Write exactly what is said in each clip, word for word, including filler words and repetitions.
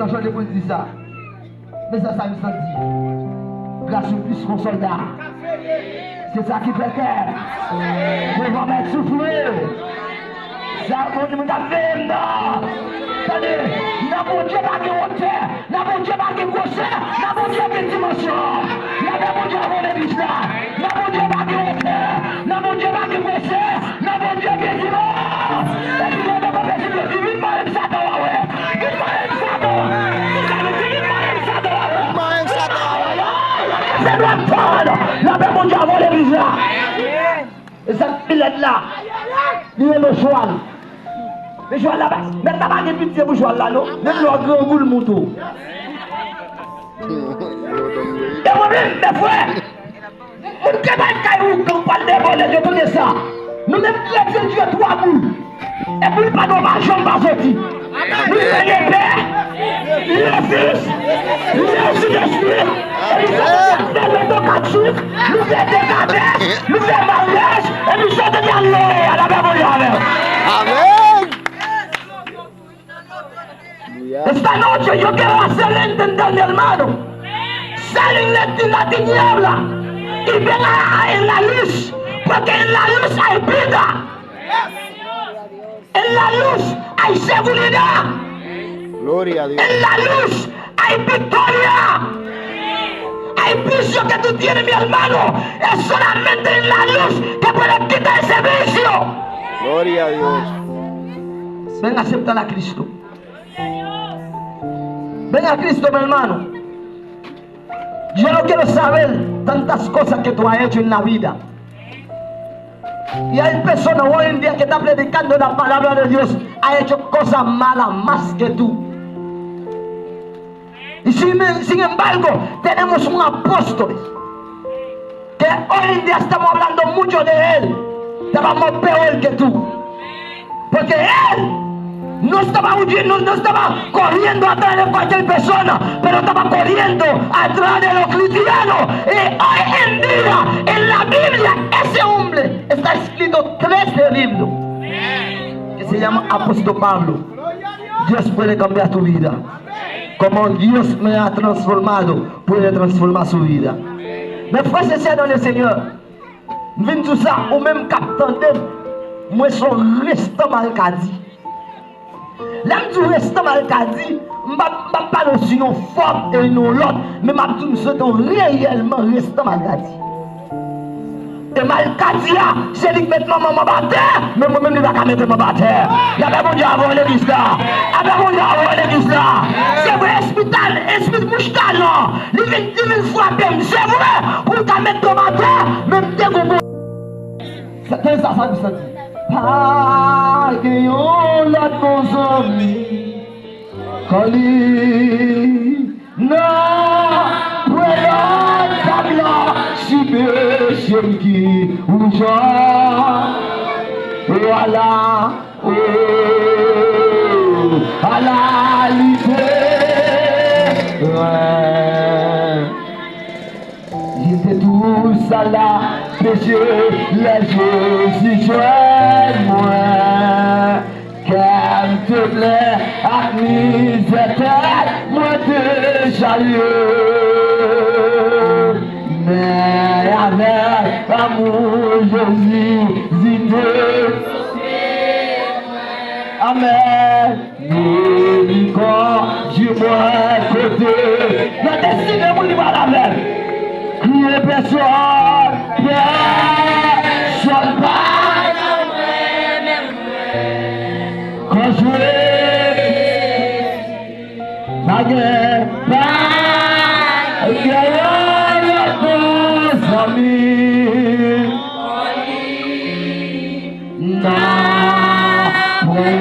Sa chante pou l di sa. Men sa Samis lan di. Gras ou plis ke yon sòlda. Se sa ki fè kè. Devan mèt soufle. Sa moun moun ap veye m nan. Tande, nan Bondye pa gen wotè. Nan Bondye pa gen gwosè. Nan Bondye gen dimansyon. Lapè Bondye avè legliz la. Nan Bondye pa gen wotè. Nan Bondye pa gen gwosè. Nan Bondye gen dimansyon. Epi lè nou pa posib yo di vin mare m Satan w a wè. Vin mare m Satan. Vin mare m Satan w a wè. Vin mare m Satan w a wè. Se dwa m tann. Lapè Bondye avè legliz la. E sa k pi lèd la, li rele chwal. Men chwal la pa, mèt la pa gen pitye pou chwal la non. Menm lè w grangou l monte w. E mwen menm, mè frè, moun ki bay kay ougan pral devole, yo tande sa. Nou menm kretyen, Dye twa boul. Epi li pa dwe pa janm pa soti. Li fè lepè, li ofis, li osi lespri. Epi sa fè lè do kat jou, li fè dekadè, li fè maryaj, epi sa te di alo, lapè Bondye avè w. Amèn. Esta noche yo quiero hacer entender, mi hermano. Salen la tiniebla y venga en la luz, porque en la luz hay vida. En la luz hay seguridad. Gloria a Dios. En la luz hay victoria. Hay vicio que tú tienes, mi hermano. Es solamente en la luz que puedes quitar ese vicio. Gloria a Dios. Ven a aceptar a Cristo. Ven a Cristo, mi hermano. Yo no quiero saber tantas cosas que tú has hecho en la vida. Y hay personas hoy en día que están predicando la palabra de Dios, ha hecho cosas malas más que tú. Y sin, sin embargo, tenemos un apóstol que hoy en día estamos hablando mucho de él. Estamos peor que tú. Porque él no estaba huyendo, no estaba corriendo atrás de cualquier persona, pero estaba corriendo atrás de los cristianos. Y hoy en día, en la Biblia, ese hombre está escrito trece libros que se llama apóstol Pablo. Dios puede cambiar tu vida. Como Dios me ha transformado, puede transformar su vida. Mes frères et sœurs dans le Seigneur, m vin di w sa, ou menm k ap tande m, mwen se yon restan malkadi. Lè m di w restan malkadi, m p ap, m p ap pale w sou yon fòm e yon lòt, men m ap di w m se te yon reyèlman restan malkadi. E malkadi a, se li k met manman m anba tè, men mwen menm li pa ka mete m anba tè. Lapè Bondye avè w legliz la. Lapè Bondye avè w legliz la. Se vre, espri tal, espri mouch talan, li vin, li vin frape m. Se vre, pou l ka met m anba tè, men m te gon bon. Sa, tande sa, sa, sa di. Pa gen yon lòt bon zanmi. Kò li nan prelòt tab la, si mesye m ki woujan. Vwala, o, ala li te. Li te tou sa la peche lè Jezi jwenn mwen. Kè m te plen ak mizè tèt mwen te chalye. Men avèk amou Jezi, li te sove mwen. Amèn. Meni kondui mwen kote. Nan destine moun li pral avè l. Kriye pèsonn, pèsonn pa. Konjwe. Pa gen, pa gen yon lòt bon zanmi. Nan pwen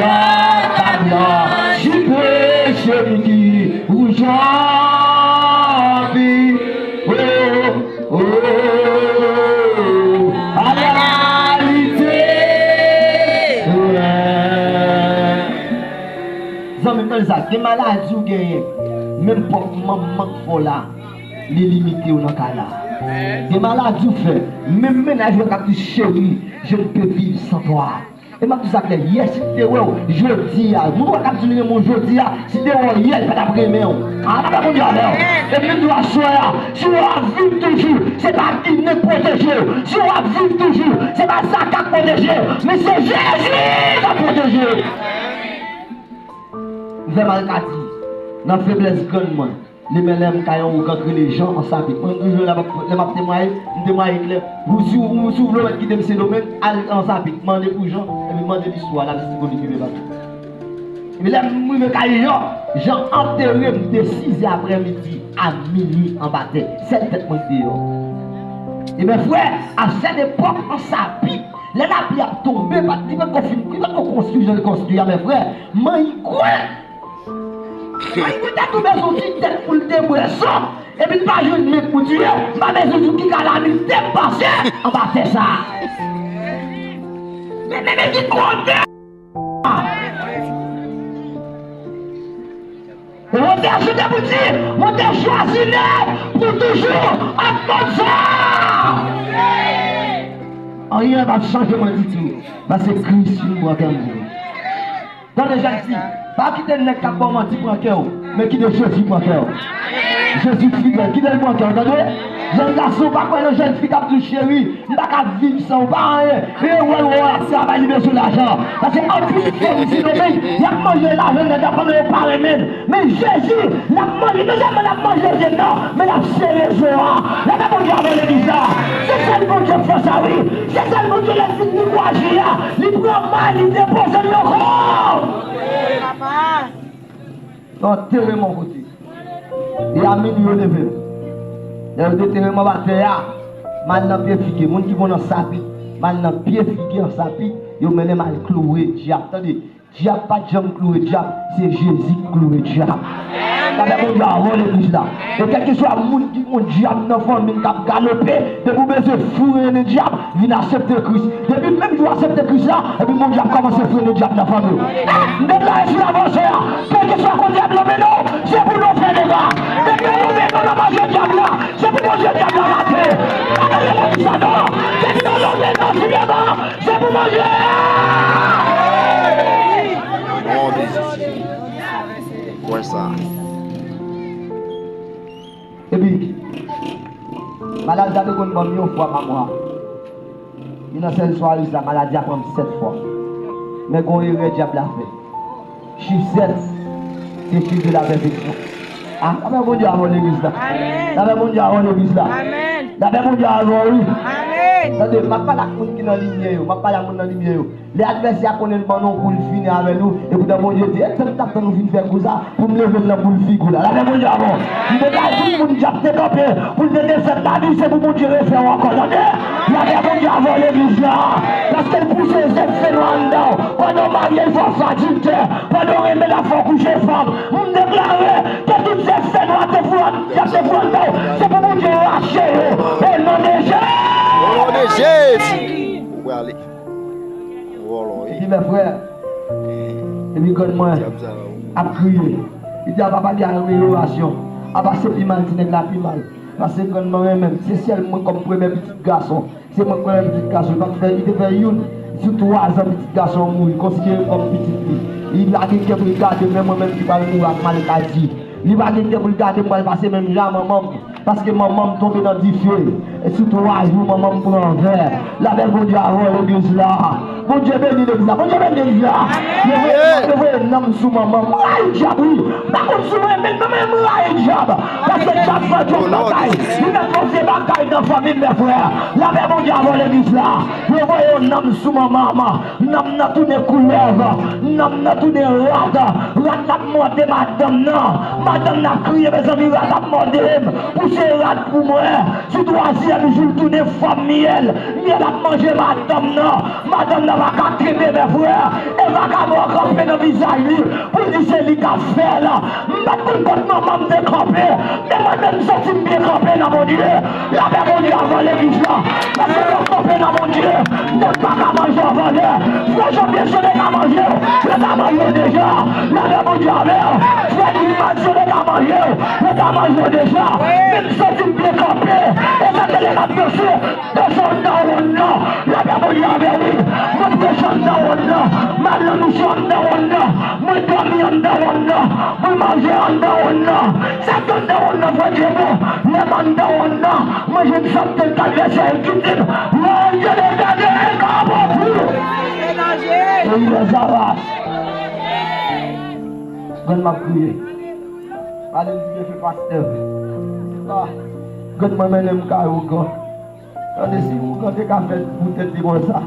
tab la, si peche m ki woujan pi. O, o, a la lite. Zanmi m, tande sa, gen maladi w genyen, menm pwòp manman k fè w la, li limite w nan kay la. Gen maladi w fè, menm mennaj ou k ap di, cheri, je ne peux vivre sans toi. E m ap di sa klè, yè, si l te wè w jodi a, moun wè k ap di l renmen w jodi a, si l te wè w yè, l pa t ap renmen w. A, pa ta Bondye avè w. E menm jan aswè a, si w ap viv toujou, se pa ginen k pwoteje w. Si w ap viv toujou, se pa zaka k pwoteje w, men se Jezi k ap pwoteje w. M fè mal ka di, nan feblès grann mwen, li men lè m kay yon ougan k rele Jan Ansapit. Mwen toujou lè m ap, lè m ap temwaye, m temwaye klè. Ou si ou, si ou vle w mèt kite m Sendomeng, al Ansapit, mande pou Jan, epi mande listwa l, l ap esplike w li ki vle pase. Epi lè m rive kay Jan, Jan antere m de sizè aprèmidi a minui anba tè. Sèl tèt mwen k deyò. E men frè, a sèt epòk Ansapit, lè lapli ap tonbe, pa t, li pa t ko fin, li pa t ko konstwi jan l konstwi a, men frè, manyigwen! Manyigwen ta tonbe sou ti tèt pou l te bwè sòt, epi l pa jwenn men pou di yo, m pa bezwen di w ki kalamite m pase anba tè sa a. Men, men, men ki kote! Wotè chante pou di, Wotè chwazi nèg pou toujou ak Mozart. Anyen p ap chanje mwen ditou, paske Kris fin pran kè m pou mwen. Tande, Jezi, pa kite nèg k ap ba w manti pran kè w, men kite Jezi pran kè w. Jezi fidèl, kite l pran kè w, tande? Jèn gason, pa kwè nan jèn fi k ap di w, cheri, m pa ka viv san ou, pa anyen. E wè l wè w ap travay, li bezwen lajan. Paske anpil fanm Sendomeng, y ap manje lajan nèg la pandan yo pa renmen l. Men Jezi, l ap manje, non sèlman l ap manje jèn nan, men l ap sere zo a. Leve Bondye avè legliz la. Se sèl Bondye k fè sa, wi. Se sèl Bondye lè l fin li kwa ji a, li pran may, li depoze l nan kò. Papa. Yo antere m yon kote. E a minui yo leve m. Lè yo detere m anba tè a, m al nan pye figi. Moun ki konn Ansapit, m al nan pye figi Ansapit, yo mennen m al kloure dyab. Tande, dyab pa t janm kloure dyab, se Jezi k kloure dyab. Sa fè Bondye avè w legliz la. E kèlkeswa moun ki gon dyab nan fanmi l k ap galope, depi w bezwen frennen dyab, vin aksepte Kris. Depi menm jou w aksepte Kris la, epi Bondye ap kòmanse frennen dyab nan fanmi w. M deklare sou lavanse a, kèlkeswa kote dyab la mennen w, se pou nou fè dega. Depi yo mennen w nan manje dyab la, se pou manje dyab la rate. Pa rele legliz la non. Depi yo mennen w nan sinema, se pou manje. Non de Jezi. Kwè sa. Epi, maladi a te konn ban m yon fwa pa mwa. Epi nan sèl sware sa, maladi a pran m sèt fwa. Men gon erè dyab la fè. Chif sèt, se chif de la pèfeksyon. A, lapè Bondye avè w legliz la. Amèn. Lapè Bondye avè w legliz la. Amèn. Lapè Bondye avè w, wi. Amèn. Tande, m ap pale ak moun ki nan limyè yo. M ap pale ak moun nan limyè yo. Lè advèsè a konnen l ban nou kou, l fini avè nou, epoutan Bondye di, e tann, t ap tann ou fin fè kou sa pou m leve m nan boul figi w la. Lapè Bondye avè w. M deklare tout moun dyab te kanpe pou l te defèt lavi, se pou Bondye refè w ankò, tande? Lapè Bondye avè w legliz la. Paske l pouse zèb fenwa anndan w. Pandan w marye, l fè w fè adiltè. Pandan w renmen l, l ap fè w kouche fanm. M deklare ke tout zèb fenwa te fè w, y ap te fè w anndan w, se pou Bondye rache yo. O non de Jezi. O non de Jezi. Ou prale. Epi men frè, epi grann mwen ap kriye. Li di, apa pa gen amelyorasyon? Apa se pi mal, ti nèg la pi mal. Paske grann mwen renmen m. Se sèl mwen kòm premye pitit gason. Se mwen k premye pitit gason. Li pa t fè, li te fè youn sou twa zan pitit gason an mouri. Konsidere m kòm pitit li. Li pa gen kè pou l gade m, men mwen menm ki pral mouri ak maladi. Li pa gen kè pou l gade m pral pase menm jan a manman m, paske manman m tonbe nan dife. E sou twa jou, manman m pran vè. Lapè Bondye avè w, legliz la. Bondye beni legliz la. Bondye beni legliz la. Yo voye, yo voye nanm sou manman m. M rayi dyab, wi. M pa konn si w renmen l, men mwen, m rayi dyab. Paske dyab fè twòp bagay. Li mèt fè bagay nan fanmi m, men frè. Lapè Bondye avè w, legliz la. Yo voye yon nanm sou manman m. Nanm nan tounen koulèv, nanm nan tounen rat. Rat la ap mòde madanm nan. Madanm nan ap kriye, mezanmi, rat ap mòde m. Pouse rat pou mwen. Sou twazyèm jou, l tounen fanm myèl. Myèl ap manje madanm nan. Madanm nan pa ka kenbe, men frè. E vakabon an kanpe nan vizaj li. Pou l di se li k ap fè l. M pa t konn kot manman m te kanpe, men mwen menm m santi m byen kanpe nan Bondye. Lapè Bondye avè w legliz la. Paske lè w kanpe nan Bondye, nèg pa ka manje w vòlè. Frè Jean Pierre, si yo te ka manje w, yo ta manje w deja. Lapè Bondye avè w. Frè Gilmar, si yo te ka manje w, yo ta manje w deja. Men m santi m byen kanpe. E sa te lè m ap danse. Desann nan wonn nan, lapè Bondye avè w, wi. Mwen Desann anndan wonn nan, m al nan misyon anndan wonn nan, mwen dòmi anndan wonn nan, mwen manje anndan wonn nan. Sa k anndan wonn nan, frè Dye bon, lè m anndan wonn nan, mwen jwenn sòt tèt advèsè ki di m, Lè Dye gade, e ka bon pou ou. Peyi Lèzavas. Grann m ap kriye. Pale m di byen fè pastè. Ah, grann mwen mennen m kay ougan. Tande si ougan te ka fèt pou tèt li konsa.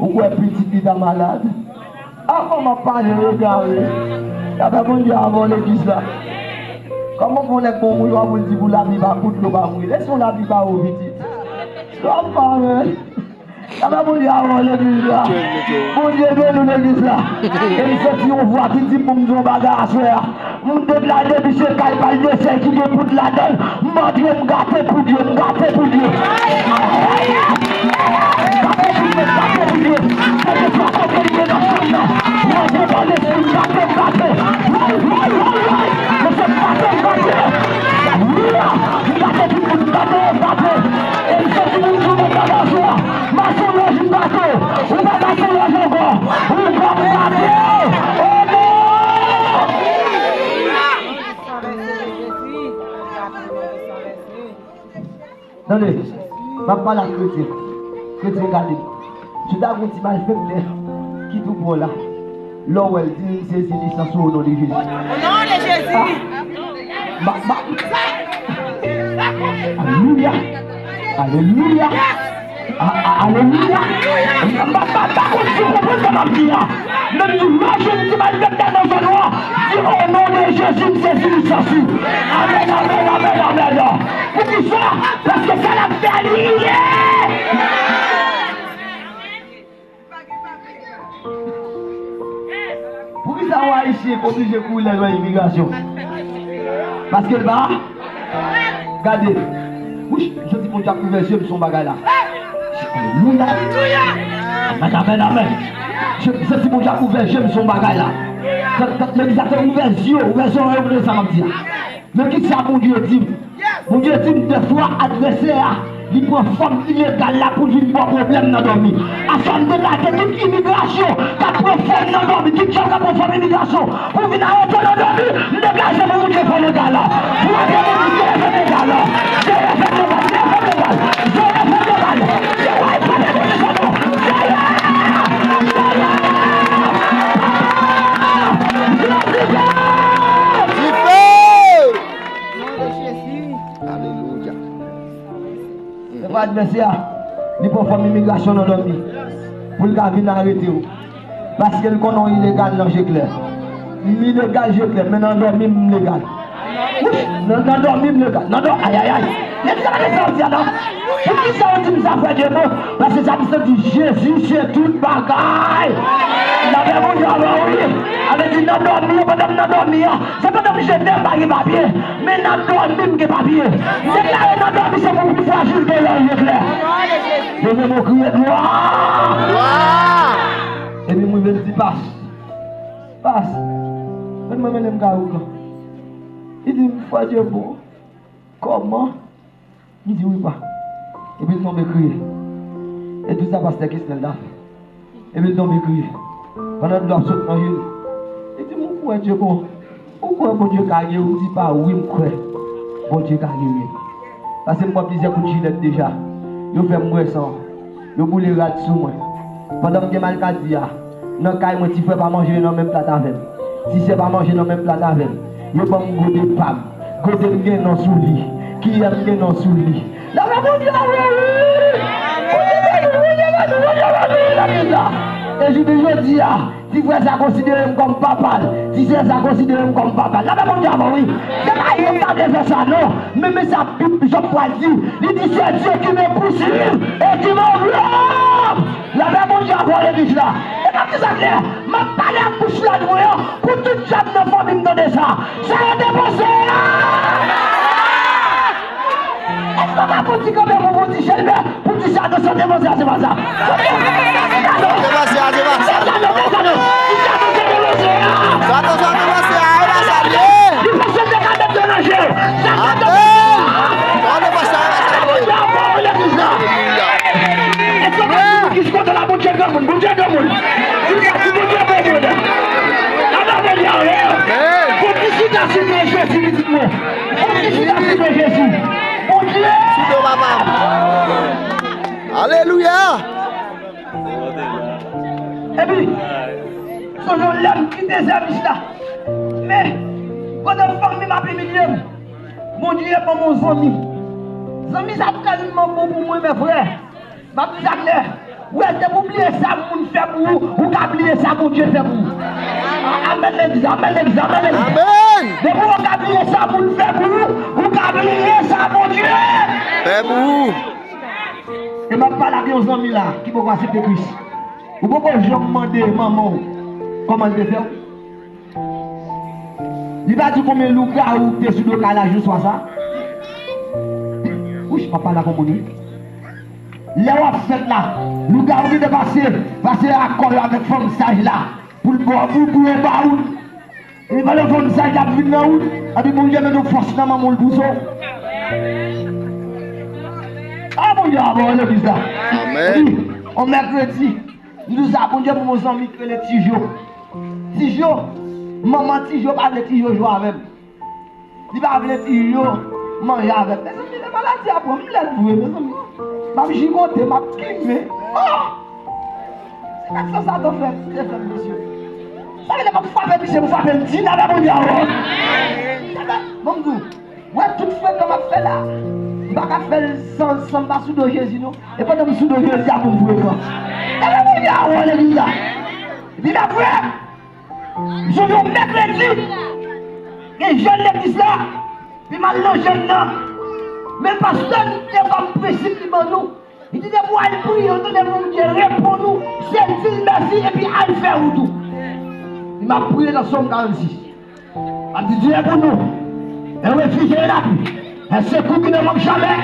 Ou kwè pitit li ta malad? Avan m ap pale egare. Gade Bondye avè w legliz la. Kòman pou nèg bon mouri w ap di pou lapli pa kout dlo pa mouri? Lè se yon lapli pa ou pitit. Lòm pa wè. Gade Bondye avè w legliz la. Bondye beni w legliz la. E m santi yon vwa ki di pou m di yon bagay aswè a. Moun deplase depi se kay pa l de sèy ki gen poud ladan l. M antre m gate pou Dye, m gate pou Dye. Gate pou Dye, gate pou Dye. Kèlkeswa kote l ye nan chanm nan. Mwen devan lespri m gate, m gate. Woy, woy, woy, woy. Mesye m gate, m gate. Alelouya. M gate tout moun, m gate, m gate. E m santi moun sou mwen gate aswè a. Masonlòj m gate. Ou pa masonlòj ankò. Ou pa gate. Oh non! Tande, m ap pale ak kretyen. Kretyen gade m. Si w ta gon ti malfektè ki tou pran w la, lè w wè l, di m sezi lisans ou o non de Jezi. Au nom de Jésus. Ah. Ba, ba. Alelouya. Alelouya. A, a, alelouya. M pa, pa, pa konn si w konprann sa m ap di a. Menm imaj yon ti malfektè nan zòn ou an, di o non de Jezi, m sezi lisans ou. Amèn, amèn, amèn, amèn. Poukisa? Paske sa l ap fè a li ye. Poukisa yon Ayisyen oblije kouri lè l wè imigrasyon? Paske l pa gade. Wouch, m santi Bondye ap ouvè zye m sou yon bagay la. Alelouya. Amèn, amèn, amèn. M santi Bondye ap ouvè zye m sou yon bagay la. Tan, tan, legliz la te ouvè zye w, ouvè zòrèy w pou tande sa m ap di a. Men kisa Bondye di m? Bondye di m, dèfwa advèsè a, li pran fòm ilegal la pou l vin ba w pwoblèm nan dòmi. Aswè a m deklare tout imigrasyon k ap pran fòm nan dòmi, tout djab k ap pran fòm imigrasyon pou vin arete w nan dòmi, m deklare se pou Bondye fè legal la. Pou antre nan Bondye fè legal la. Bondye fè legal, Bondye fè legal, Bondye fè legal. Bondye fè legal. Dife! Alelouya. Se pa advèsè a, li pran fòm imigrasyon nan dòmi pou l ka vin arete w. Paske l konnen w ilegal nan je klè. M ilegal je klè, men nan dòmi m legal. Wouch, nan, nan dòmi m legal. Nan dò, ayayay. Legliz la, gade sa w di a la. Poukisa w di m sa, frè Dye bon? Paske sa ki santi Jezi se tout bagay. Lapè Bondye avè w, wi. Sa vle di nan dòmi an, pandan m nan dòmi an, se pandan m jete m pa gen papye. Men nan dòmi m gen papye. M deklare nan dòmi se pou m pi frajil ke lè je klè. Leve men w kriye glwa. Glwa. Epi m rive m di pas. Pas. Mwen mwen mennen m kay ougan. Li di m frè Dye bon. Kòman? M di wi pa. Epi l tonbe kriye. E tout sa pastè Kesnel ta fè. Epi l tonbe kriye. Pandan dlo ap sot nan je l. Li di m ou kwè Dye bon. Ou kwè Bondye ka geri w? M di pa wi m kwè Bondye ka geri m. Paske m pran plizyè kout jilèt deja. Yo fè m bwè san. Yo boule rad sou mwen. Pandan m gen maladi a, nan kay mwen, ti frè pa manje nan menm plat avè m. Ti sè pa manje nan menm plat avè m. Yo ban m gode pa m. Gode m gen non sou li. Kiyè m gen non sou li. Lapè Bondye avè w, wi. Bondye beni w, Bondye beni w, Bondye beni w, legliz la. E jounen jodi a, ti frè sa konsidere m kòm papa l. Ti sè sa konsidere m kòm papa l. Lapè Bondye avè w, wi. Se pa yo k ta dwe fè sa, non. Men, men sa Bib Jòb pral di. Li di, c'est Dieu qui me poursuit et qui m'enveloppe. Lapè Bondye avè w, legliz la. E pa ki sa klè, m ap pale ak bouch lòd mwen an pou tout djab nan fanmi m tande sa. Sa yo te panse a! Èske w ka fè yon ti kanpe pou, pou ti Chelbè, pou ti Chado, sa te panse a, se pa sa. Sa te panse a, se pa sa. Sa te panse a, se pa sa. Ti Chado, ti Chado, ti Chado, sa te panse a. Sa te, sa te panse a, e pa sa l ye. Li panse te ka met dlo nan je. Sa te panse a. Sa te panse a, e pa sa l ye. Èske w ka di legliz kontan la, Bondye granmoun, Bondye granmoun. Sonje yon lè m kite sèvis la. Men, pandan fanmi m ap imilye m, Bondye ban m yon zanmi. Zanmi sa tèlman bon pou mwen, men frè. M ap di sa klè. Ou wè, depi w bliye sa moun fè pou ou, ou ka bliye sa Bondye fè pou ou. A- Amèn, legliz, amèn, legliz, amèn, legliz. Amèn. Depi w ka bliye sa moun fè pou ou, ou ka bliye sa Bondye fè pou ou. E m ap pale ak yon zanmi la ki poko aksepte Kris. Ou poko janm mande manman w kòman l te fè w? Li pa di konbyen lougawou ki te sou do kay la jou swa sa? Wouch, m ap pale ak yon moun, wi. Lè w ap fèt la, lougawou ki te pase, pase ak kò yo avèk fanm saj la, pou l bò, pou l bouye ba ou. Epi pandan fanm saj la ap vin nan wout, epi Bondye mete yon fòs nan manman w, l pouse w. A, Bondye a bon legliz la. Amèn. Wi, on mèkredi, m di sa, Bondye ban m yon zanmi ki rele Ti Jo. Ti Jo, manman Ti Jo pa vle Ti Jo jwe avè m. Li pa vle Ti Jo manje avè m. Mezanmi, lè maladi a pran m, m lèd vre, mezanmi. M ap jigote, m ap klimen. Oh! Se nèg sa Satan fè, te fè m, mesye. Sa vle di m ap frape misye, m frape l di nan men Bondye a, oh. Bon, m di w, wè tout frekan m ap fè la, m pa ka fè l san, san m pa sou do Jezi, non. E pandan m sou do Jezi a pou m frekan. Nan men Bondye a, oh, legliz la. Li la vre. M sonje yon mèkredi, gen jèn legliz la, li m al nan jèn nan. Men pastè n te kòm prensip li ban nou. Li di depi w al priye, w tande Bondye reponn ou, se di l mèsi epi al fè wout ou. Li m ap priye nan Sòm karannsis. M ap di Dye pou nou, un refuge et un abri, un secours qui ne manque jamais.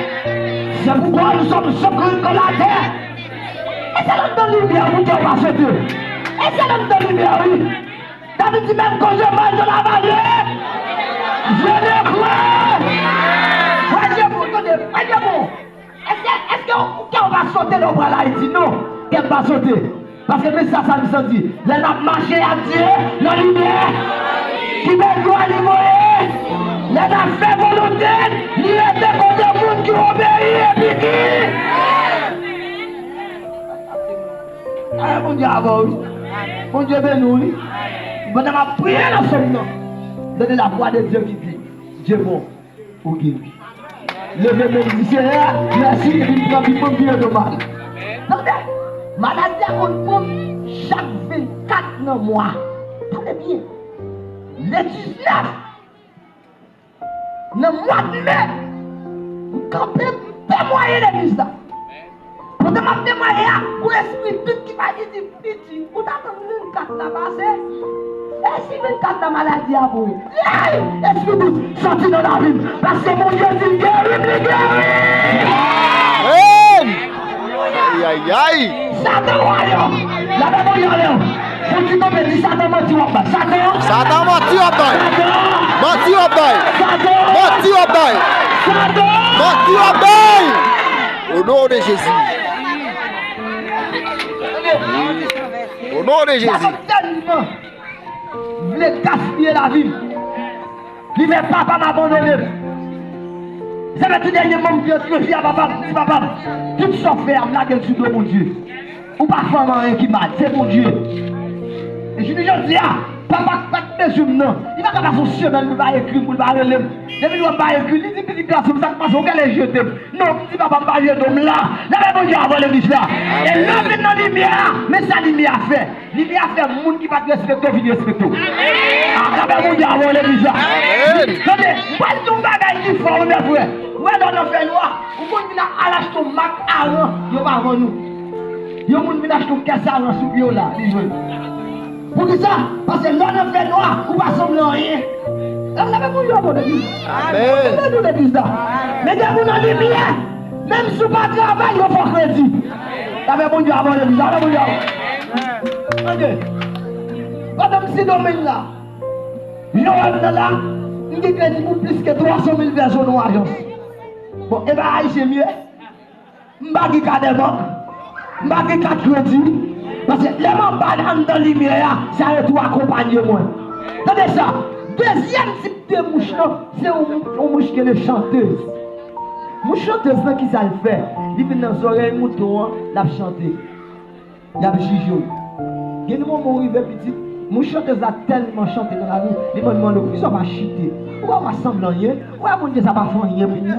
C'est pourquoi nous sommes secourus dans la terre. E se anndan limyè wi kè w pa sote. E se anndan limyè wi. David di, même quand je marche dans la vallée, je ne crains. Frè Dye bon, tande, frè Dye bon. Èske, èske w, kè w pa sote lè w pral Ayiti? Non, kè m pa sote. Paske men sa Salmis lan di, lè n ap mache ak Dye nan limyè, ki bèl glwa li voye, lè n ap fè volonte l, li rete kote moun ki obeyi epi ki. Ay, Bondye avè w, wi. Bondye beni w, wi. Pandan m ap priye nan Sòm nan, tande la vwa de Dye ki di, Dye bon. Ou geri. Leve men, di, Senyè, mèsi, epi m pran Bib mwen, m vire do m ale. Tande, maladi a konn pran m chak vennkat nan mwa. Tande byen. Le diznèf nan mwa de me, m kanpe, m temwaye legliz la. Pandan m ap temwaye a, gon espri dout ki pale, ki di, piti, ou t atann vennkat la pase? E si vennkat la maladi a pou ou? Ey! Espri dout, sòti nan lavi m. Paske Bondye di l geri m, li geri! Hey! Ay, ay, ay! Satan wa yo! Lave Bondye anlè w! Fouti kanpe, di Satan manti w ap bay. Satan! Satan manti w ap bay! Satan! Manti w ap bay! Satan! Manti w ap bay! Satan! Manti w ap bay! Au nom de Jésus. Au nom de Jésus. Satan tèlman vle gaspiye lavi m. Li fè papa m abandone m. Se fè tou dènye manm ki antre fi a papa m, di papa m, tout sa w fè a, m lage l sou do Bondye. Ou pa fè m anyen ki mal, se Bondye. E jounen jodi a, papa k pa t bezwen m nan, li pa ka pase yon semèn pou l pa ekri m, pou l pa rele m. Depi l wè m pa ekri l, li di, pitit gason m, sa k pase, ou genlè jete m. Non, m di papa m pa jete w, m la. Lave Bondye avè w legliz la. E lè w vin nan limyè a, men sa limyè a fè. Limyè a fè moun ki pa t respekte w vin respekte w. Atravè Bondye avè w legliz la. Amèn. Tande, m pral di w yon bagay ki fò, wi, men frè. Ou wè lè w nan fènwa, ou konn vin al achte yon mak aran, yo pa vann ou. Yon moun vin achte yon kès aran sou pye w la, li jwenn. Poukisa? Paske lè w nan fènwa, ou pa sanble anyen. Lave Bondye avè w legliz. Amèn. Lave Bondye avè w legliz la. Men depi w nan limyè, menm si w pa travay, yo fè w kredi. Lave Bondye avè w legliz la, lave Bondye avè w. Tande. Pandan m Sendomeng la, jan w wè m nan la, m gen kredi pou plis ke twa san mil pèsonn nan ajans. Bon, e pa Ayisyen m ye? M pa gen kadè bank, m pa gen kat kredi, paske lè m anba anndan limyè a, sa yo tou akonpanye mwen. Tande sa, dezyèm tip de mouch lan, se yon, yon mouch ki rele chantez. Mouch chantez lan, kisa l fè? Li vin nan zòrèy mouton an, l ap chante. Y ap jije w. Gen de moman ou rive pitit, moun chantèz la tèlman chante nan lavi, li mande mande w, poukisa w pa chite? Ou pa sanble anyen? Ou wè Bondye sa pa fè anyen pou ou?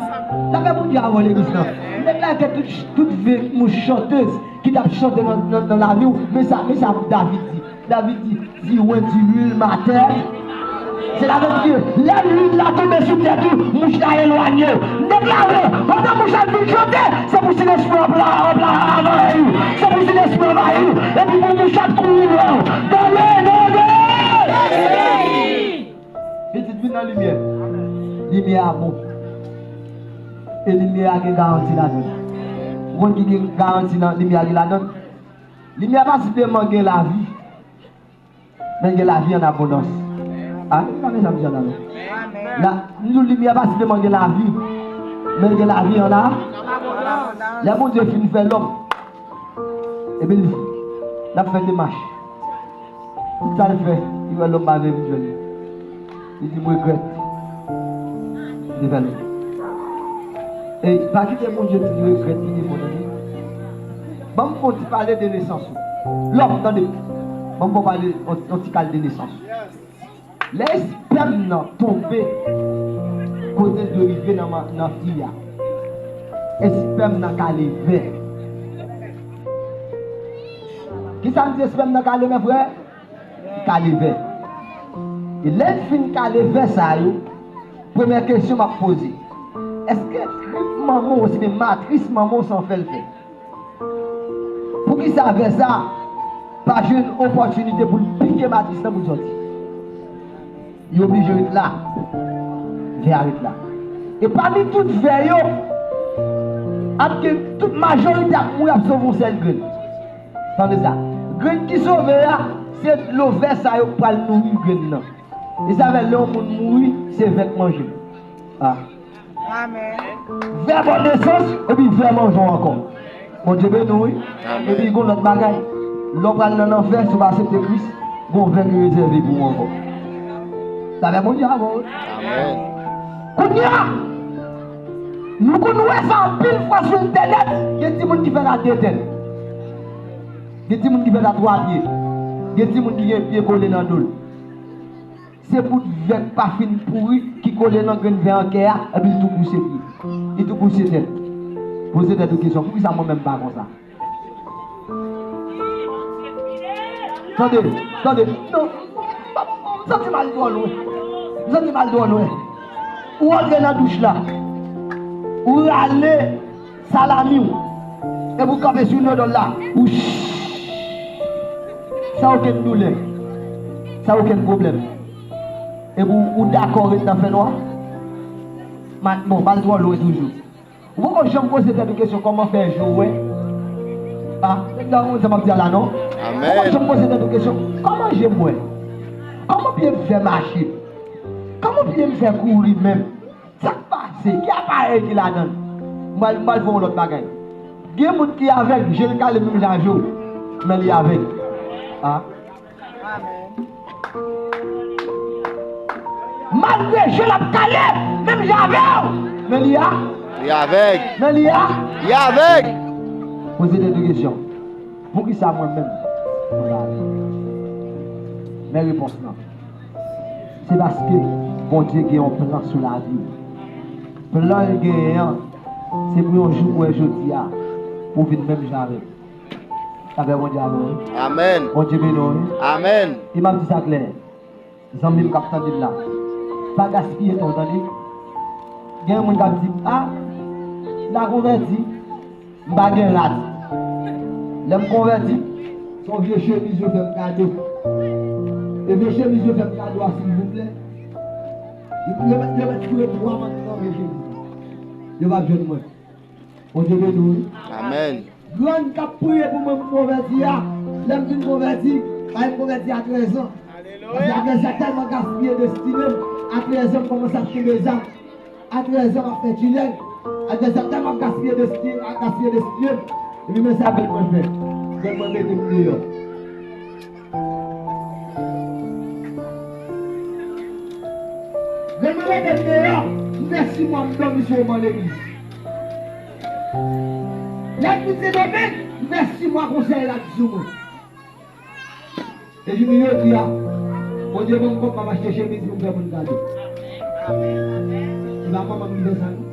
Zafè Bondye avè w legliz lan. Nèg la gen tout, tout vi moun chantèz ki t ap chante nan, nan, nan lavi w, men sa, men sa David di. David di, si ou di lwil matè, se la vle di, lè lwil la tonbe sou tèt ou, mouch la elwanye. Nèg la vle, pandan mouch la vin chante, se pou Sentespri anvayi ou, se pou Sentespri anvayi ou, epi pou mouch la kouri lwen. Dale, dale! Pitit vin nan limyè. Limyè a bon. E limyè a gen garanti ladan l. Ou konn ki gen garanti nan limyè a gen ladan l? Limyè a pa senpleman gen lavi. Men gen lavi an abondans. Amen, pa mezanmi, jan nan. La, nou limyè pa senpleman gen lavi, men gen lavi an a. Lè Bondye fin fè lòm, epi l, l ap fè demach. Tout sa l fè, li wè lòm pa vle vin jwenn li. Li di, "M regrèt." Li fè l. E pa kite Bondye di regrèt ki devan nan li. Ban m fè yon ti pale de nesans ou. Lòm, tande. Ban m fè w pale yon, yon ti kal de nesans ou. Lè espèm nan tonbe kote l dwe rive nan, nan fi a, espèm nan kale vè. Kisa m di espèm nan kale vè, frè? Kale vè. E lè l fin kale vè sa yo, premyè kesyon m ap poze, èske trip manman w osibyen matris manman w se yon fè l fè? Poukisa vè sa pa jwenn opòtinite pou l pike matris lan pou l sòti? Li oblije ret la. Vè a ret la. E pami tout vè yo, ap gen tout majorite ap mouri, ap sove yon sèl grenn. Tande sa. Grenn ki sove a, se dlo vè sa yo pral nouri grenn nan. E sa fè lè yon moun mouri, se vè k manje l. Ah. Amen. Vè ba w nesans, epi vè manje w ankò. Bondye beni w, wi. Amen. Epi gon lòt bagay. Lè w pral nan lanfè, si w pa aksepte Kris, gon vè ki rezève pou ou ankò. Sa fè Bondye avè w, wi. Amen. Kounye a, nou konn wè sa anpil fwa sou entènèt, gen timoun ki fèt a de tèt. Gen timoun ki fèt a twa pye. Gen timoun ki gen pye kole nan do l. Se bout vè k pa fin pouri ki kole nan grenn vè an kè a, epi l tou pouse pye. Li tou pouse tèt. Poze tèt ou kesyon, poukisa mwen menm m pa konsa? Tande, tande. Non, m santi m al twò lwen. M santi m al twò lwen. Ou antre nan douch la. Ou rale salami w, epi w kanpe sou inodòl la, ou ch-, san okenn doulè, san okenn pwoblèm. Epi w, ou dakò ret nan fènwa? Bon, m al twò lwen toujou. Ou poko janm poze tèt ou kesyon kòman fè je w wè? Ah, nèg la konn sa m ap di a la non. Amen. Ou poko janm poze tèt ou kesyon, kòman je m wè? Kòman pye m fè mache? Kòman pye m fè kouri menm? Sa k pase? Ki aparèy ki ladan l? M pral, m pral fè yon lòt bagay. Gen moun ki avèg, je l kale menm jan ak je w, men li avèg. Ah. Malgre je l ap kale menm jan avè w, men li a. Li avèg. Men li a. Li avèg. Poze tèt ou kesyon. Poukisa mwen menm? Men repons lan. Se paske Bondye gen yon plan sou lavi w. Plan l genyen an, se pou yon jou ou wè jodi a, pou w vin menm jan avè l. Sa fè Bondye avè w, wi. Amèn. Bondye beni w, wi. Amèn. E m ap di sa klè. Zanmi m k ap tande m la, pa gaspiye tan w, tande. Gen moun k ap di, "A, m ta konvèti, m pa gen rad." Lè m konvèti, se yon vye chemiz yo fè m kado. E vye chemiz yo fè m kado a, silvouplè, yo, yo mèt, yo mèt foure twa mann nan vye chemiz la. Yo p ap jwenn mwen. Bondye beni w, wi. Amèn. Grann k ap priye pou mwen pou m konvèti a, lè m fin konvèti, bay m konvèti a trèz an. Paske advèsè a tèlman gaspiye destine m, a trèz an m kòmanse ap kenbe zam. A trèz an m ap fè tchilèg. Advèsè a tèlman ap gaspiye destine, ap gaspiye destine m. Epi men sa grann mwen fè. Grann mwen mete m deyò. Grann mwen mete m deyò, m fè sis mwa m dòmi sou yon ban legliz. Lè m vin Sendomeng, m fè sis mwa konsèy la di sou mwen. E jounen jodi a, Bondye ban m kòb m ap achte chemiz pou m fè moun kado. E pa manman m ki fè sa, non.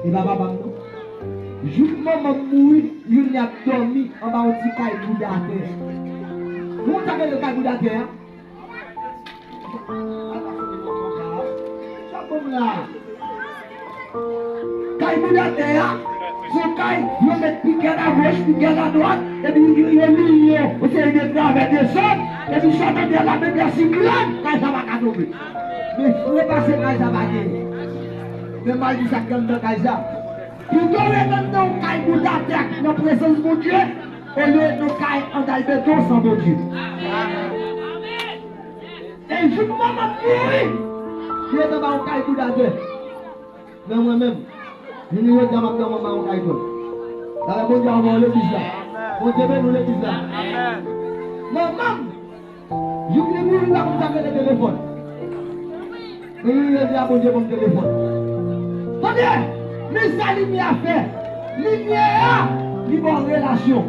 E pa papa m, non. Jouk manman m mouri, youn ap dòmi anba yon ti kay boudatè. Ou konn sa k rele kay boudatè a? Sa bon la. Kay boudatè a, se yon kay, yo met pikèt agoch, pikèt adwat, epi yo, yo liye yon seri de travè desann, epi sa tande la, menm lè siklòn, kay sa pa ka tonbe. Men frè pase kay sa pa genyen. Men mal di sa k anndan kay sa. Pito ret anndan yon kay boudatè nan prezans Bondye, olye ret nan kay an kay beton san Bondye. E jouk manman m mouri, li ret anba yon kay boudatè. Men mwen menm, jounen jodi a m ap dòmi anba yon kay tòl. Talè Bondye a anba w legliz la. Bondye beni w legliz la. Manman m, jouk li mouri, m pa konn sa k rele telefòn. Men jounen jodi a, Bondye ban m telefòn. Tande, men sa limyè a fè. Limyè a, li ba w relasyon.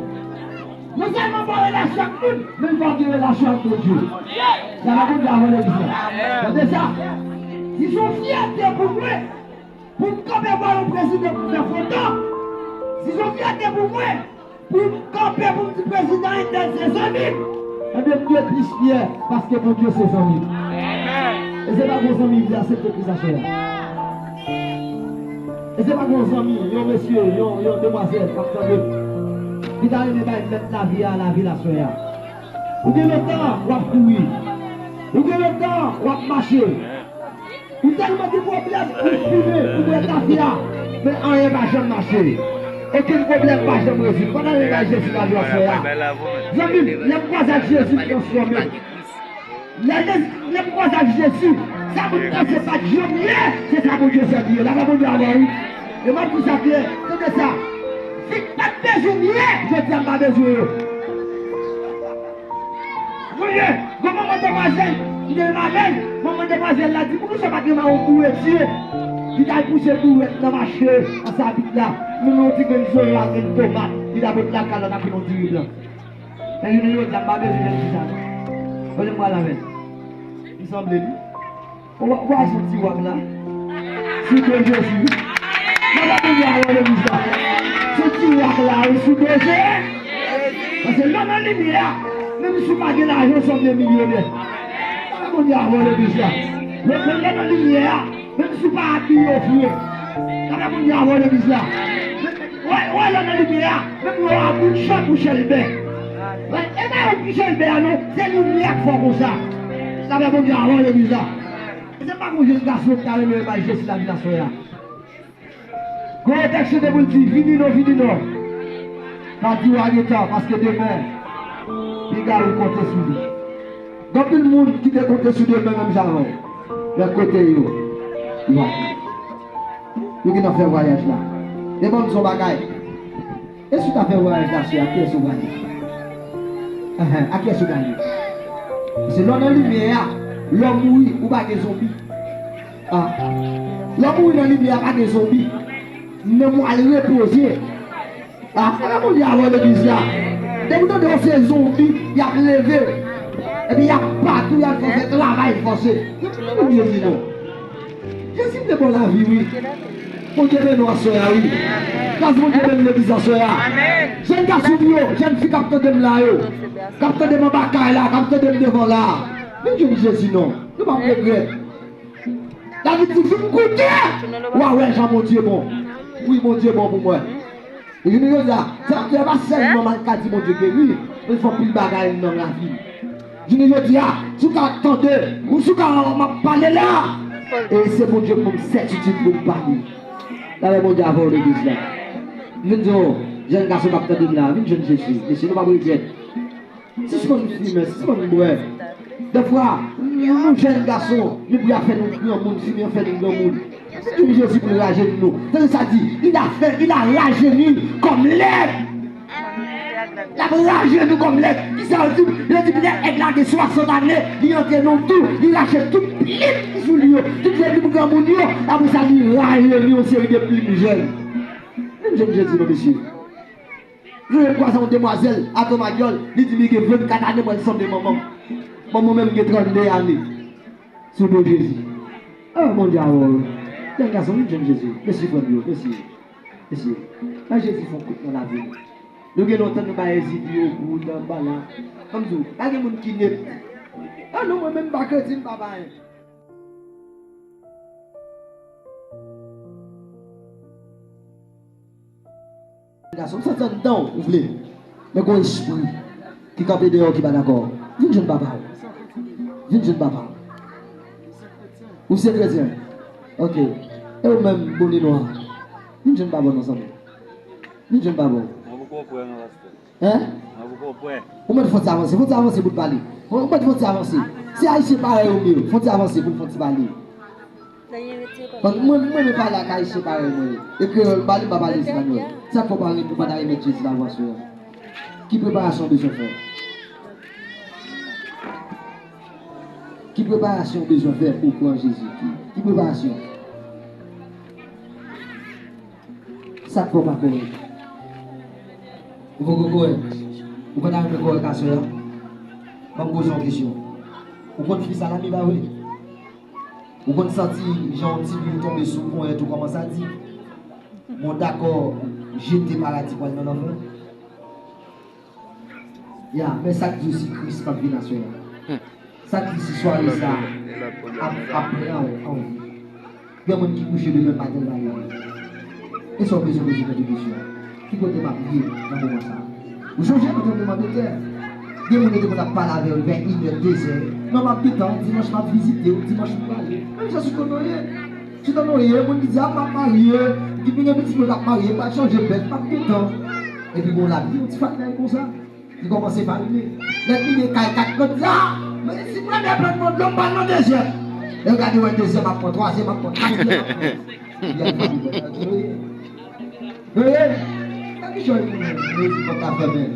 Non sèlman ba w relasyon ak moun, men l fè w gen relasyon ak Bondye. Sa va Bondye avan legliz la. Tande sa. Si se yon fyète pou mwen, pou m kanpe bò yon prezidan pou m fè foto, si se yon fyète pou mwen, pou m kanpe pou m di prezidan entèl se zanmi m, ebyen m dwe plis fyè paske Bondye se zanmi m. E se pa gwo zanmi li aksepte Kris aswè a. E se pa gwo zanmi, yon mesye, yon, yon demwazèl k ap tande m, ki ta renmen bay mèt lavi a lavi l aswè a. Ou gen lontan w ap kouri. Ou gen lontan w ap mache. Ou tèlman gen pwoblèm, ou fimen, ou bwè kafe a, men anyen pa janm mache. Okenn pwoblèm pa janm rezoud. Pandan w bay Jezi lavi w aswè a. Zanmi m, lè m kwaze ak Jezi, m transfòme. Lè Jezi, lè m kwaze ak Jezi, sa moun panse pa t janm ye, se sa Bondye fè li ye. Lafwa Bondye avè w, wi. E m ap di sa klè, tande sa. Fi k pa t bezwen m ye, jodi a m pa bezwen yo. Wi, gon manman demwazèl, m te renmen avè l. Manman demwazèl la di, "Poukisa w pa t renmen yon boure dye?" Li t al pouse bourèt nan mache an Sabit la. Menm yon ti grenn zoya, grenn tomat, li t ap met lakay la, t ap fè yon diri blan. Men jounen jodi a, m pa bezwen jèn fi sa, non. Kote m pral avè l? M sanble li. Ou, ou pa sou ti wak la? Sou do Jezi. Mwen pa konn avan legliz la. Sou ti wak la, ou sou do Jezi. Paske lè w nan limyè a, menm si w pa gen lajan, w sanble milyonè. Mwen pa konn avan legliz la. Lè, lè, lè w nan limyè a, menm si w pa abiye w vre. Mwen pa konn avan legliz la. Wè, wè, lè w nan limyè a, menm lè w a bout chan pou chèlbè. Wè, e pa ou ki chèlbè a non, se limyè k fè w konsa. Sa fè Bondye avan legliz la. E se pa gon jèn gason ki ta renmen bay Jezi lavi l aswè a. Gon tèks chante pou l di, "Vini non, vini non." Pa di w a gen tan, paske demen, piga ou konte sou li. Gen anpil moun ki te konte sou demen menm jan avè w. Men kote yo? Yo pa gen. Yo gentan fè vwayaj la. Men ban m di w yon bagay. E si w ta fè vwayaj la, se a kiyès ou prale? Ahan, a kiyès ou prale? Paske lè w nan limyè a, lè w mouri, ou pa gen zonbi. Ah. Lè w mouri nan limyè a, pa gen zonbi. Nanm ou al repoze. Ah, ala moun y a vòlè legliz la. Depi w tande yon se zonbi, y ap leve. Epi y ap bat ou, y ap fè w fè travay fòse. Yo pa konn Jezi non. Jezi vle ba w lavi, wi. Bondye beni w aswè a, wi. Gras Bondye beni legliz aswè a. Jèn gason m yo, jèn fi k ap tande m la yo, k ap tande m anba kay la, k ap tande m devan la. Vin jwenn Jezi non. Nou p ap regrèt. Labib di, vin goute, w a wè jan Bondye bon. Wi, Bondye bon pou mwen. Jounen jodi a, sa, se pa sèlman m al ka di Bondye ke wi, men fè anpil bagay nan lavi m. Jounen jodi a, si w ka tande, ou si w ka wè m ap pale la, e se Bondye k ban m sètitid pou m pale. Talè Bondye avè w legliz la. M vin di w, jèn gason k ap tande m la, vin jwenn Jezi. Mesye, nou p ap regrèt. Sispann fimen, sispann bwè. Dèfwa, nou jèn gason, nou bwè a fè nou granmoun, fimen an fè nou granmoun. Se tou Jezi pou l rajeuni nou. Tande sa di, il a fait, il a rajeuni comme l'aigle. L ap rajeuni nou kòm lèg. Kisa yo di? Yo di lè èg la gen swasant ane, li antre nan yon twou, li rache tout plim ki sou li yo. Tout plim granmoun yo, apre sa li rajeuni yon seri de plim jèn. Menm jèn Jezi non mesye. Yon lè m kwaze yon demwazèl, atò madyòl, li di m li gen vennkat ane, mwen l sanble manman m. Bon, mwen menm gen trannde ane sou do Jezi. Ah, Bondye a wè w. Jèn gason, vin jwenn Jezi. Mèsi, frè m yo. Mèsi. Mèsi. Bay Jezi fè yon kout nan lavi nou. Nou gen lontan nou bay Ezidi yo kout anba la. Kòm di w, pa gen moun ki net. Ah non, mwen menm m pa kredi, m pa bay. Gason, m santi anndan w, ou vle. Men gon espri ki kanpe deyò ki pa dakò. Vin jwenn papa w. Vin jwenn papa w. Ou se kretyen? Ok. E ou menm, Boni Nwa? Vin jwenn papa w non, zanmi. Vin jwenn papa w. Mwen poko prè non, pastè. Hein? Mwen poko prè. Ou mèt fon ti avanse, fon ti avanse pou n pale. Ou mèt fon ti avanse. Se ayisyen parèy ou m ye, fon ti avanse pou n fon ti pale. Mwen, mwen, mwen renmen pale ak ayisyen parèy mwen yo. E kreyòl m pale, m pa pale espanyòl. Sa k fè w pa renmen, ou pa ta renmen Jezi la pou aswè a? Ki preparasyon w bezwen fè? Ki preparasyon w bezwen fè pou w pran Jezi? Ki, ki preparasyon? Sa k fè w pa kòrèk? Ou poko kòrèk? Ou pa ta renmen kòrèk aswè a? Ban m poze w yon kesyon. Ou konn fi salami, pa vre? Ou konn santi jan yon ti bri tonbe sou ponyèt ou kòmanse a di, "Mwen dakò jete paradi pou al nan lanfè"? Ya, men sa k di w si Kris p ap vin aswè a? Sa k di si sware sa a ap, ap pran w anvi? Gen moun ki kouche demen maten l pa leve. E sa w bezwen poze tèt ou kesyon an? Ki kote m ap ye nan moman sa a? Ou sonje nan tranblemanntè? Gen moun yo te konn ap pale avè w vè inè, dezè. Non, m ap gentan, dimanch m ap vizite w, dimanch m prale. Menm jan sou kote w ye. Sou kote w ye, moun ki di, "A, m ap marye," ki vin gen pitit mwen k ap marye, m pral chanje bèt, m ap gentan. Epi bon, l ap di yon ti fatra konsa. Li kòmanse farimen. Lè l rive kay kat lòt la, men si premye plant mwen dlo, m pral nan dezyèm. E gade wè dezyèm ap pran, twazyèm ap pran, katriyèm ap pran. Li al farimen. Wi. Nan ki chòy moun yo di pòt la fèmen,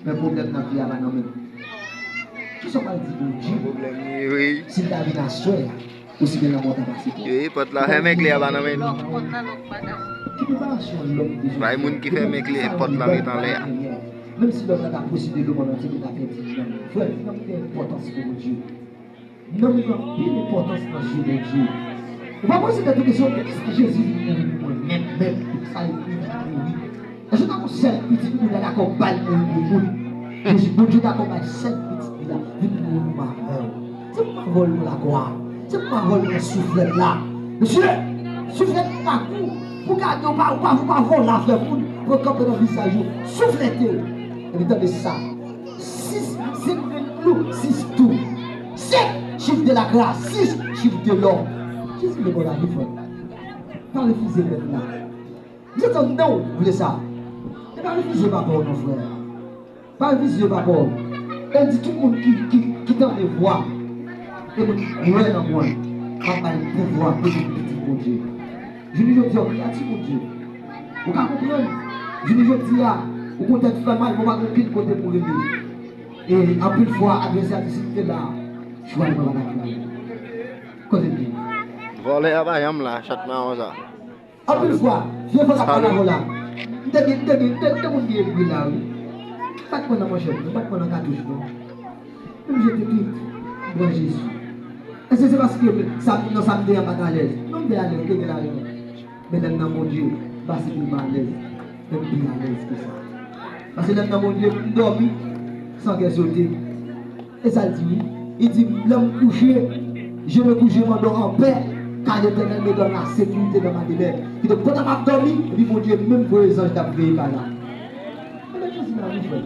men pwoblèm nan kle a pa nan men l. Kisa w pral di Bondye si l ta vin aswè a? Osi byen lanmò ta pase pou ou. Wi, pòt la fèmen, kle a pa nan men nou. Ki preparasyon lòm bezwen fè? Bay moun ki fèmen kle, pòt la ret anlè a. Menm si lòm nan ta posede lemonn antye, li ta pèdi nanm li. Frè m, nanm gen enpòtans pou Bondye. Nanm gen anpil enpòtans nan zye Bondye. Ou pa poze tèt ou kesyon, poukisa Jezi vin mouri pou mwen menm, menm? Poukisa li vin mouri? Èske ta gon sèl pitit ou ta dakò bay mouri pou moun? Jezi, Bondye dakò bay sèl pitit li la vin mouri pou m avè w. Se pou m pa vòl nan lakwa. Se pou m pa vòl nan souflèt la. Mesye, souflèt pa kou. Pou gade w pa, ou pa, ou pa vòl avè moun. Pou kanpe nan vizaj ou. Souflète w. Epi tande sa. Sis, senk grenn klou, sis tou. Senk, chif de la gras. Sis, chif de lò. Jezi vle bon lavi, frè. Pa refize lèt la. Jezi anndan w vle sa. E pa refize papa w non, frè. Pa refize papa w. E di tout moun ki, ki, ki tande vwa, e moun ki kwè nan mwen, m ap ba l pouvwa pou vin pitit Bondye. Jounen jodi a, w kreyati Bondye. Ou ka konprann? Jounen jodi a, ou kontèt fè mal, men w pa gen okenn kote pou w rele. E anpil fwa, advèsè a di, "Si m te la, chwa mwen pa t ap pran." Kote l ye? Vòlè a pa janm la, chat mawon sa. Anpil fwa, vye fòk ap pale avè w la. M te gen, m te gen, m te, m te konn gen bri la, wi. M pa t pran nan manchèt, non, m pa t pran nan katouch, non. Men m jete tout. Glwa Jezi. Èske se paske sa, nan sa m te an pa t alèz? Non, m te alèz, m te gen larèl. Men lè m nan Bondye, m pa sipoze pa alèz. Men m pi alèz ke sa. Paske lè m nan Bondye, m dòmi san kè sote. E sa l di wi. Li di, "Lè m kouche, je me couche, je m'endors en paix, car l'Éternel me donne la sécurité dans ma demeure." Kidonk, pandan m ap dòmi, epi Bondye menm voye zanj t ap veye kay la. Anben, Jezi la, wi, frè.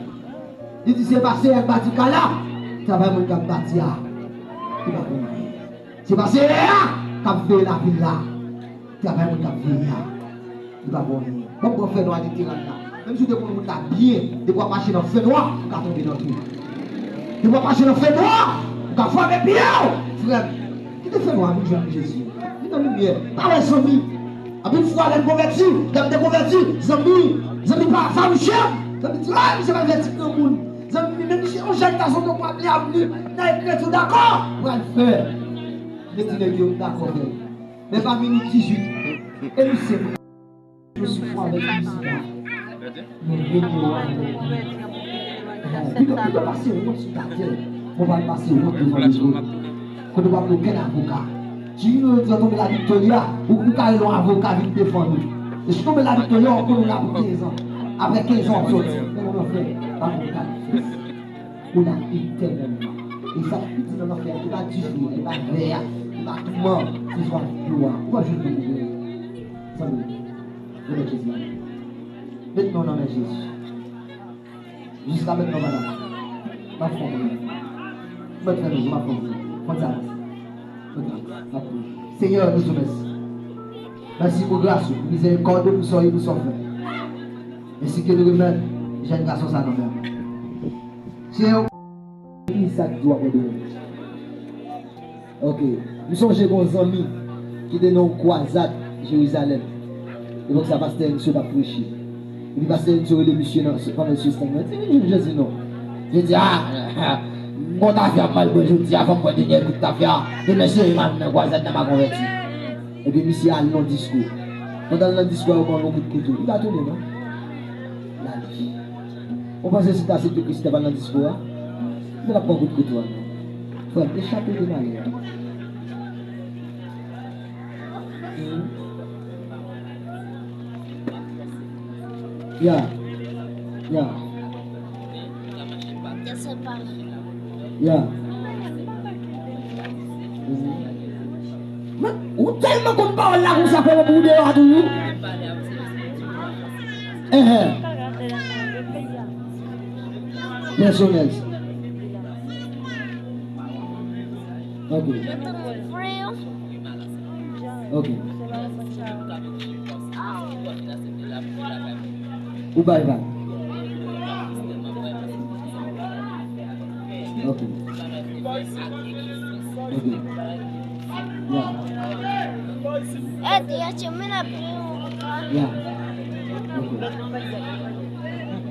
Li di, "Se pa Seyè k bati kay la, travay moun k ap bati a, li pa konn anyen. Se pa Seyè a k ap veye lavil la, travay moun k ap veye a." Li pa bon anyen. Bon, bon, fènwa literal la. Menm si w te konn wout la byen, depi w ap mache nan fènwa, ou ka tonbe nan twou. Depi w ap mache nan fènwa, ou ka frape pye w. Frè m, kite fènwa vin jwenn Jezi. Vin nan limyè. Pa wè zanmi. Anpil fwa, lè m konvèti, lè m te konvèti, zanmi, zanmi pa fawiche m. Zanmi di, "Ah, misye pa vèti granmoun." Zanmi, menm si yon jèn gason te pral li avni, nan ekriti w dakò, pral fè. Mete nèg yo dakò, frè. Men pa minit dizuit. E misye, yo soufri avèk misye la. Men renye yo avèk li. Pito, pito pase wont sou latè. Ou pral pase wont devan Bondye. Kote w pa gen okenn avoka. Jou jodi a w tonbe la Victoria, ou, ou ka rele yon avoka vin defann ou. E si w tonbe la Victoria, w konn ou la pou kenz an. Apre kenz an, w ap soti. Men nan lanfè, pa gen kalifis. Ou la etènèlman. E sa k piti nan lanfè a, se pa dife, se pa vè a, se pa kouman, se swa dlo a. Ou pa jwenn pou ou. Zanmi, remèt Jezi la. Met men w nan men Jezi. Jiska mentnan, madanm, m ap fè yon priyè. Mèt fè mezi, m ap fè yon priyè. Fon ti avanse. Fon ti avanse. M ap priye. Senyè, nou di w mèsi. Mèsi pou gras ou, pou mizerikòd ou, pou sa w ye, pou sa w fè. Ensi ke nou remèt jèn gason sa nan men w. Senyè, ki sa k di w ap abandone? Ok. M sonje gen yon zanmi ki te nan yon kwazad Jerizalèm. Epòk sa, pastè Enso t ap preche. Epi pastè Enso rele misye nan, pandan misye stann nan. Di, "Vin jwenn Jezi non." Misye di, "Ah, m gon tafya m pral bwè jodi a, fò m bwè dènyè gout tafya. Demen si Jezi m al nan kwazad nan m a konvèti." Epi misye al nan diskou. Pandan l nan diskou a, yo ban l yon kout kouto. Li pa tounen non. L ale. Ou panse si ta se Kris te pral nan diskou a? Li pa t ap pran kout kouto a non. Frè m, e chape de malè a. Hmm. Ya. Ya. Ya. Mhm. Men, ou tèlman konn pawòl la konsa, kòman pou ou deyò a toujou? Enhen. Pèsonèl. Ok. Ok. Ou bay vag. Ok. Ok. Ya. Ya. Ok.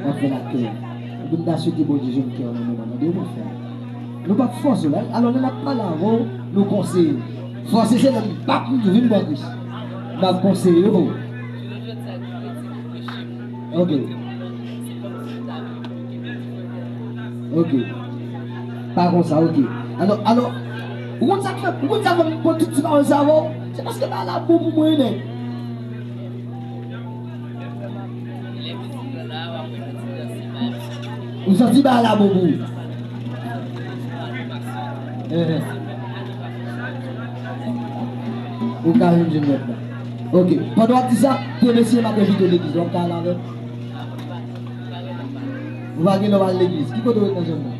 W ap fè l ak kè. Epi m ta swete Bondye jwenn kè w nan moman nan. Depi w fè l. Nou p ap fòse w la. Alò, lè n ap pale avè w, nou konseye w. Fòse se lè m p ap di w vin pran Kris. M ap konseye w. Ok. Ok. Pa konsa, ok. Alò, alò, ou konn sa k fè, ou konn sa k fè m pran tout ti pawòl sa avè w? Se paske bagay la bon pou mwen, nèg. Ou santi bagay la bon pou ou? Enhen. Ou ka jwenn jennèt la. Ok. Pandan w ap di sa, de mesye m ap envite w legliz. W ap ka al avè m? Ou pa gen lè w al legliz. Ki kote w ret nan zòn nan?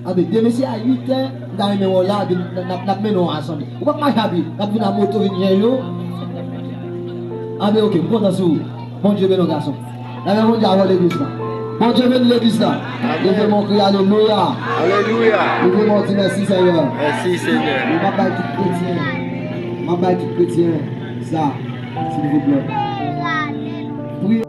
Anben, de mesye a uit è, m ta renmen wè w la, epi n, n, n ap, n ap mennen w ansanm. Ou p ap mache a pye, n ap vin a moto, vin jwenn yo. Anben, ok, m kontan sou ou. Bondye beni w, gason. Lave Bondye avè w legliz la. Bondye beni legliz la. Amen. Leve men w, kriye alelouya. Alelouya. Leve men w, di mèsi, Senyè. Mèsi, Senyè. E m ap bay tout kretyen. M ap bay tout kretyen sa, silvouplè.